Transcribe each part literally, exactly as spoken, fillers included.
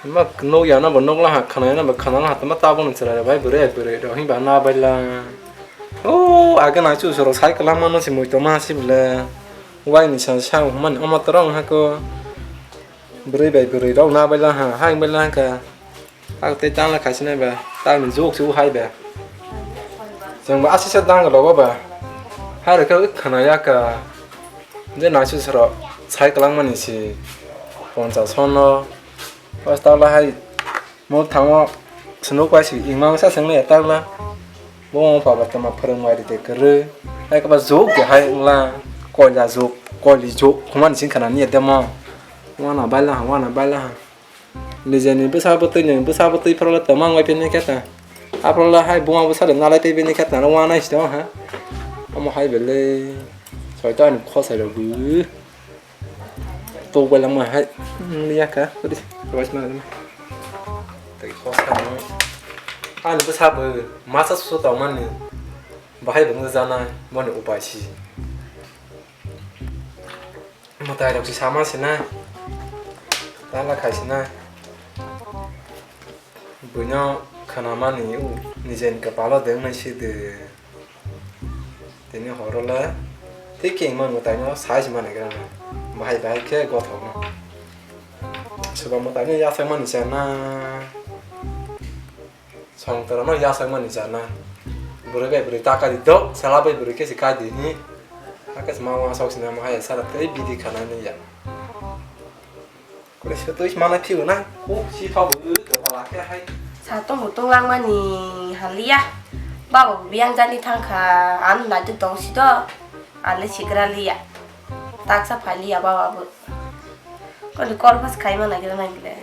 Ma nukya no bo nukla ha, khwnaya no bo khwnala ha, tama tabuk ni chwrai rok bai bwrwi bai bwrwi rok hinba na baila. O age naichu sorok sai kwlangma no se muitu ma se bwle. Wai ni sa sa hwnmani omo torok wng ha ko. Bwrwi bai bwrwi rok na baila ha, ha baila ha ka. Ak tei tangla khaisina ba, tang ni jok se u hai ba. Chwng ba asisa dang logo ba. Hai rok khe khwnaya ka. Je naichu sorok sai kwlangmani se ponchas hwn no. Pas tawla hai mo thango swnuk bai si ingma wngsa se wngya tawla. Bo wngkha ba tama phwrwng bai ride kwrwi. Hai khe ba jok de hai wngla. Koila jok, koili jok. Khumani sing khana niya demo. Wana baila ha, wana baila ha. Nijeni bwsa bwtwi ni, bwsa bwtwi phorola tama wngwi phini khe ta. Aphorola hai buma bwsa de nalai tei bini khe ta wana si do ha. Omo hai belai. Soitani khosai rok bw. Tok bai langma hai. Liya ka. Ori. Ros ma. Tei khosai no. Ani bwsa bw masa susu tongmani. Bahai bw wngjaknai, boni upai si. Mwtai rok si sama sinai. Tala khai sinai. Buino khwnamani u, nijeni kwpalo de wngnai si de. Tini horo le thik khe wngmani mwtaino sai si mani gra na. Bahai bahai khe gothok no. Soba mwtaino yasakmani chana. Songtorno yasakmani chana. Bwrwi bai bwrwi ta kadi do, sala bai bwrwi khe si kadi hi. Hakhe se ma uansok sina ma hai sara tei bidi khana ni ya. Kore se twi mana phiu na. Ko si tho bu to pala khe hai. Sa tong bu tong langmani haliya. Baba bu biyang jani thangkha, ano naitu tong si do. Ale sigra liya. Taksa phai liya baba bu. Koni call pas khai mana gira nai bile.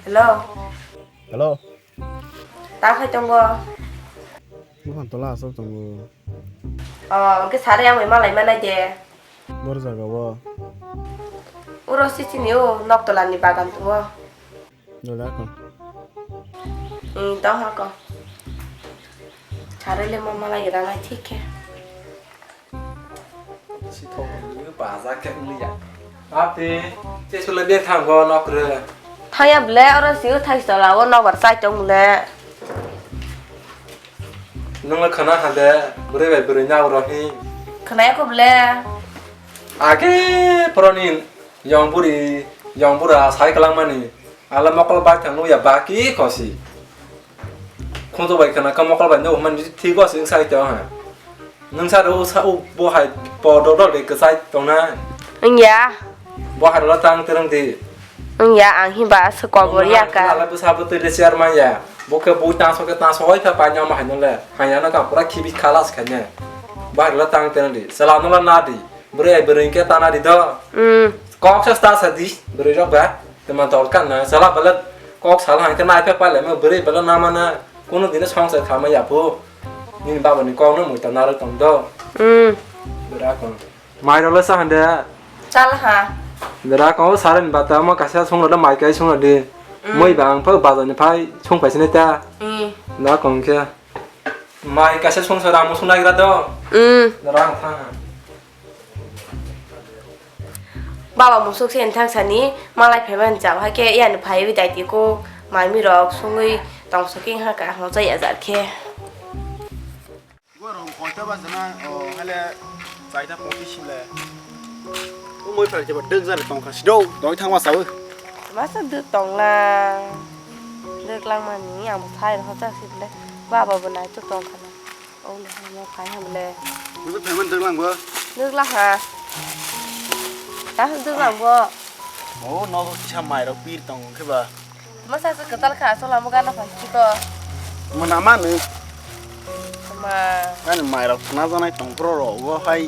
Hello. Hello. Ta khai tongo. Bukan tola asal tongo. Oh, ke sare yang memang lai mana je. Bor jaga bo. Uro si sini o nok tola ni bagan tongo. Dole ako. Hmm, tong ako. Sare le mama lai gira ngai thik khe. Sithok ni baja khe wngya. Ate, che sula be thang go nok re. Thaya ble oro si thai sola o nok bar chai tong le. Nung le khana ha de, bwrwi bai bwrwi na oro hi. Khana ya ko ble. Age pronin yong buri, yong bura sai kalang mani. Ala mokol bai thang ya baki kosi. Khunju bai khana ka mokol bai no man thik o sing sai to ha. Nwng sa ro sa u bo hai po do do de kwsai tong na. Wngya. Bo hai lo tang terang di. Wngya ang hi ba se kobor ya ka. Ala bwsa bwtwi le chairman ya. Bo khe bo tang so khe tang so oi kha pai nyama hai no le. Hai ya no ka pura khibi khalas kha ne. Bo hai lo tang terang di. Sala no la na di. Bwrwi ai bwrwi khe ta na di do. Hmm. Kok sa sta sa di. Bwrwi rok ba. Tama dol kan na. Sala bala kok sala hai khe nai phe pai le mo bwrwi bala na ma na. Kuno dino song sa kha ma ya phu. Nini baba ni kok no mui ta narwk tong do. Hmm. Bera kong. Mai rok le sa hande. Chal ha. Bera kong o saren bata mo kaisa song rok mai kai song rok di. Hmm. Moi ba ang pha bazar ni phai song pai sini ta. Hmm. Na kong khe. Mai kaisa song sa ramo song nai gra do. Hmm. Bera ang tha. Baba musuk se nthang sani malai phaiman chao hai khe yani phaiwi daiti ko mami rok songwi tongso khe ha ka hongcha ya jar khe. Bo rong koita ba jana o hale chaita poti sile. O moi phai jeba dek jare tongkha sido doi thangma sawi. Masa dek tongla. Dek langmani ang bo sai rok hongcha sile. Baba bo nai to tongkha na. O le mo khai ha bole. Bo payment dwglang bo. Dwglang ha. Ta dwglang bo. O nogo kisa mai rok pir tong khe ba. Masa se kwtal kha asol amo gana phai chiko. Mo na manu. Ma. Ani mai rok na janai tong pro ro go hai.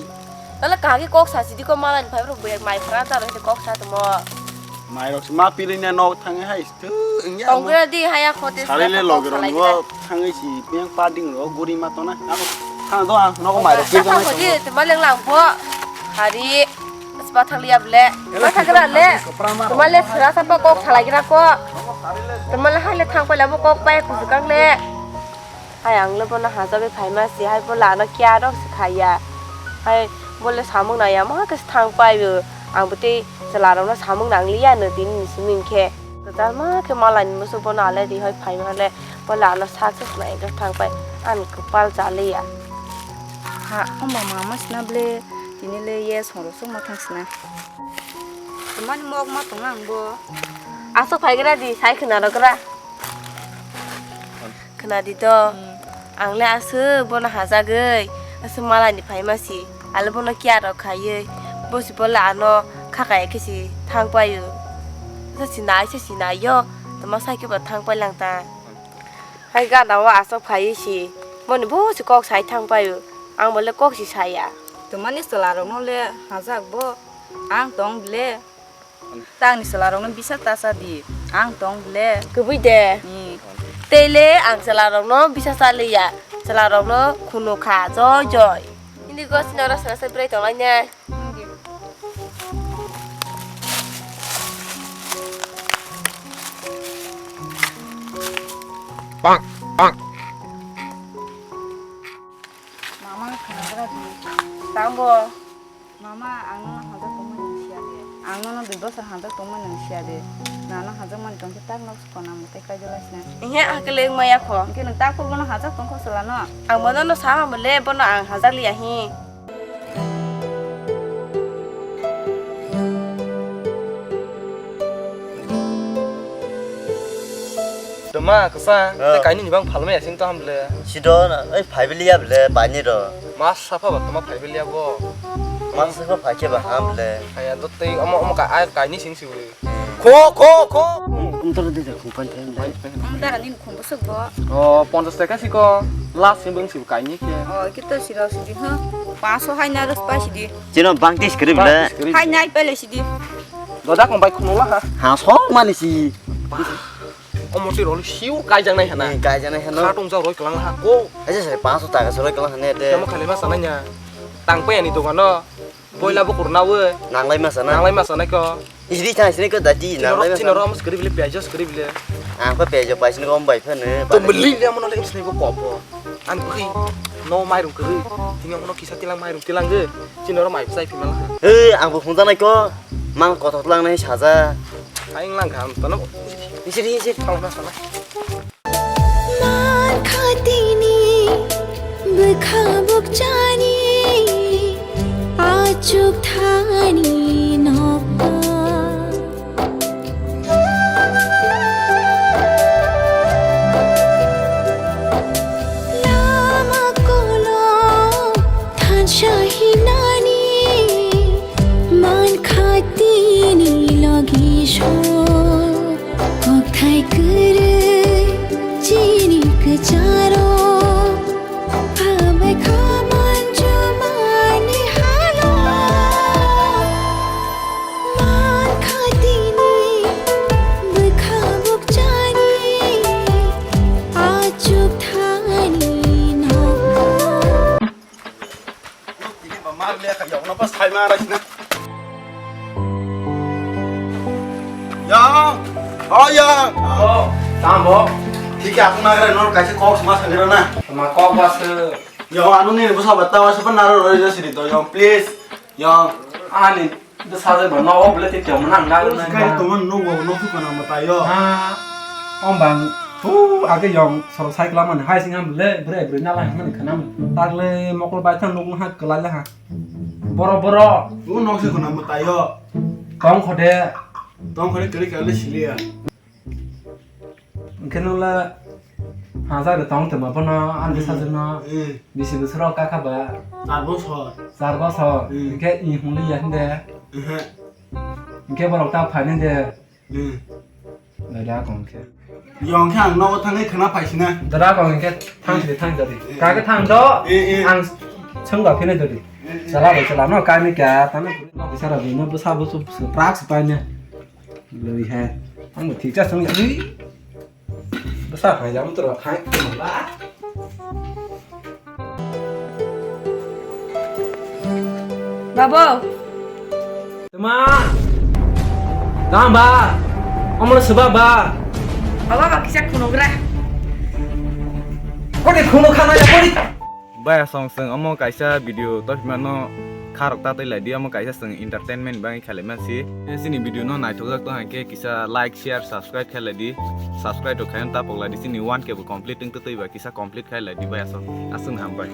Tale kagi kok sa sidi ko malai phai rok bo mai phra ta rok kok sa to mo. Mai rok ma pir nya no thang hai. Tongkra di haya khote. Sari le loge rong go thangwi si peng pa ding ro guri ma tona. Thang do ang nogo mai ro. Sa khodi te maleng lang bo. Hari. Sba thang liya ble. Ma thang gra le. Te male sra sa pa kok salai gra ko. Te male hai le thang pa le bo kok pai ku kang le. Hai ang le bo na ha jabe phai ma si hai bo la no kya rok si khaya. Hai bole samung naiya ma khe thang paio. Ang bwtwi chwlarokno samung nangliya no tini ni simi hinkhe. Kwtal ma khe malai ni bwswk bono ale rihoi phaima le bole ano success nai wngkha thang pai ani kwpal chaliya. Ha, omo mama sina ble tini le ye songrok songma thang sina. Mani mok ma tong ang bo. Aswk phai gra di sai khwna rok gra. Khwnadi to, ang le aswk bono hajagwi, aswk malani phaima si, ale bono kiya rok khaiwi, bo si bole ano kha kaya khe si thang paio. Sa si nai, sa si nai yo, tama sai khe bo thang pai lang ta. Hai gana o aswk phaiwi si, boni bo si kok sai thang paio, ang bole kok si saya. Twmani chwla rokno le hajak bo, ang tong ble. Tangni chwlarokno bisa ta cha di, ang tong ble. Kwbui de. Hmm. Tei le ang chwlarokno bisa cha liya, chwlarokno khunu kha, joi joi. Hindi gosino rw sana se bwrwi tong lai ne. Bang, bang. Mama khwnagra di. Tango. Mama, ang nono hajak tongmani nung siya de. Ang nono dui bosor hajak tongmani nung siya de. Nano hajak mani tongkhe tak nok sukona mwtai kaijak lai sina. Ihe, hakhe le wngmaya kho. Hinkhe nwng tak phuru bono hajak tongkho chwla no. Ang bono no sa hamle, bono ang hajak liya hi. Toma, kwsa, ah, tei kainwi ni bang phalmaya sing to hamle. Sido na, oi phaibiliya ble, baini ro. Ma safa ba toma phaibiliya bo. Ma safa phai khe ba ham ble. Aya do tei omo, omo ka, ai kainwi sing si ble. Kho, kho, kho. Umtor de khumpan thai. Ang dara nini khum bwswk bo. O, ponchas taka si ko. Last sing bang si kainwi khe. O, kito siro sidi, ha. Paso hai na rus pai sidi. Chino bang tis kri ble. Bang tis kri. Hai nai pele sidi. Doda kong bai khunula ha. Ha, sok mani si. Omo twi roli siu kaijaknai hana. Eh, kaijaknai hano. Kha tong jak roi kwlang ha ko. Aja sari paso taka se roi kwlang hane de. Tamo khali ma sanai nya. Tang pe ani dogan no. Boila bo kurna we. Nanglai ma sana. Nanglai ma sanai ko. Isri thang isri ko dati nanglai ma sana. Chino ro mo skri bile piajo skri bile. Ang pa piajo paisini ko bai phane. To meli le mo no le sini ko ko bo. Ang kri no mairum kri. Tini mo no kisa tilang mairum tilang ge. Chino ro mai sai phi mala. Eh, ang bo phung janai ko. Mang kothok lang nai saja. Aing lang kham tono. Isiri, isiri. Tong na sana. Man khatini bwkha bukchani achuk thani nokha. Lama kolom thansa hinani man khatini logi so kokthai kwrwi chini kwcharo. Abai kha manjumani halo, man khatini bwkha bukchani achuk thani no. Yang, oh yang. Oh, tamo. Thik ya, aku nagra nor kaisa kok sama sangira na. Sama kok bas. Yang, anu ni bwsa bata bas pun naro roi jasi di to, yang, please. Yang. Ani bwsa je ba no bole ti tong nang na. Terus na kai na. Tong no bo no su kana mata yo. Ha. Om bang. Tu age yang soro cycle man hai sing ham le bre bre na lai man kana. Tagle mokol bai thang nuk ha kelai ha. Boro, boro. O nok se khuna mwtai o. Tong khode. Tong khode kiri kali siliya. Hwnkhe nwng le hajar de tong tongma bono ani sajwkno. Eh. Bisi bwswk rok kakha ba? Char bosor. Char bosor. Eh. Hwnkhe i hwnli ya hwnde. Ehe. Hwnkhe borok ta phainai de. Hmm. Dada kong khe. Yong khe ang nogo thangwi khwna phaisina. Dada kong khe thang sidi thang jadi. Eh. Kake thang do. Eh, eh. Ang sengba phine jadi. Eh, eh. Chala bai chala no kami kya tano. Bisara bino bwsa bwsu prak sipaine. Lwi hai. Ang bo thik cha song jadi. Bwsa hai jam tro khai. Babu. Tma. Dam ba. Omo le seba ba. Baba ba kisa khunugra. Kodi khunu khana ya kodi. Bai asong, chwng omo kaisa video topimano kharok ta twi lai di, omo kaisa chwng entertainment bagwi khlai man si. Chini video no naithok jak tong khe kisa like, share, subscribe khlai lai di. Subscribe rok khaina ta pok lai di, chini one K bo complete wng twi ba kisa complete khlai lai di bai asong. Aswk hambai.